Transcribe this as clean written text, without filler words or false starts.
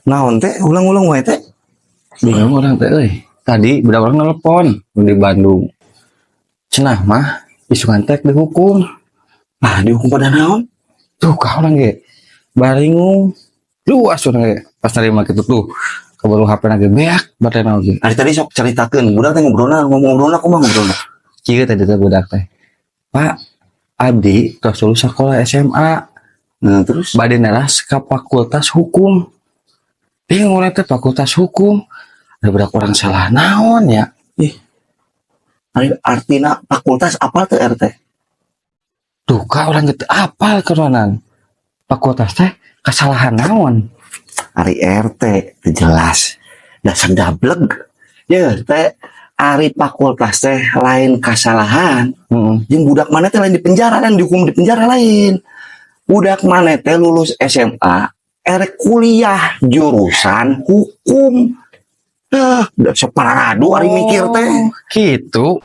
Naon teh, ulang-ulang wae teh. Bingung urang teh euy. Tadi budak urang nelpon di Bandung. Cenah mah isukan teh dihukum. Ah, dihukum pada naon? Tuh ka urang ge. Baringung. Luas urang ge. Pas nerima kitu tuh. Keburu HP na ge beak baterena oge. Ari tadi sok ceritakeun, budak teh ngobrolna, ngomong-ngobrolna kumaha ngobrolna? Kieu tadi teh budak teh. "Pak, abdi tos lulus sekolah SMA." Nah, terus? "Bade neras ka fakultas hukum." Bingung urang teh, fakultas hukum. Ada budak urang salah naon ya? Ih. Ari artina fakultas apa tuh, RT? Duh, ka urang gitu apal keronan. Fakultas teh kesalahan naon? Ari RT teu jelas. Dasar dableg. Ya, teh ari fakultas teh lain kesalahan. Jeung budak maneh teh lain di penjara dan dihukum di penjara lain. Budak maneh teh lulus SMA, erek kuliah jurusan hukum. Ah, udah separadu ari mikir teh. Gitu.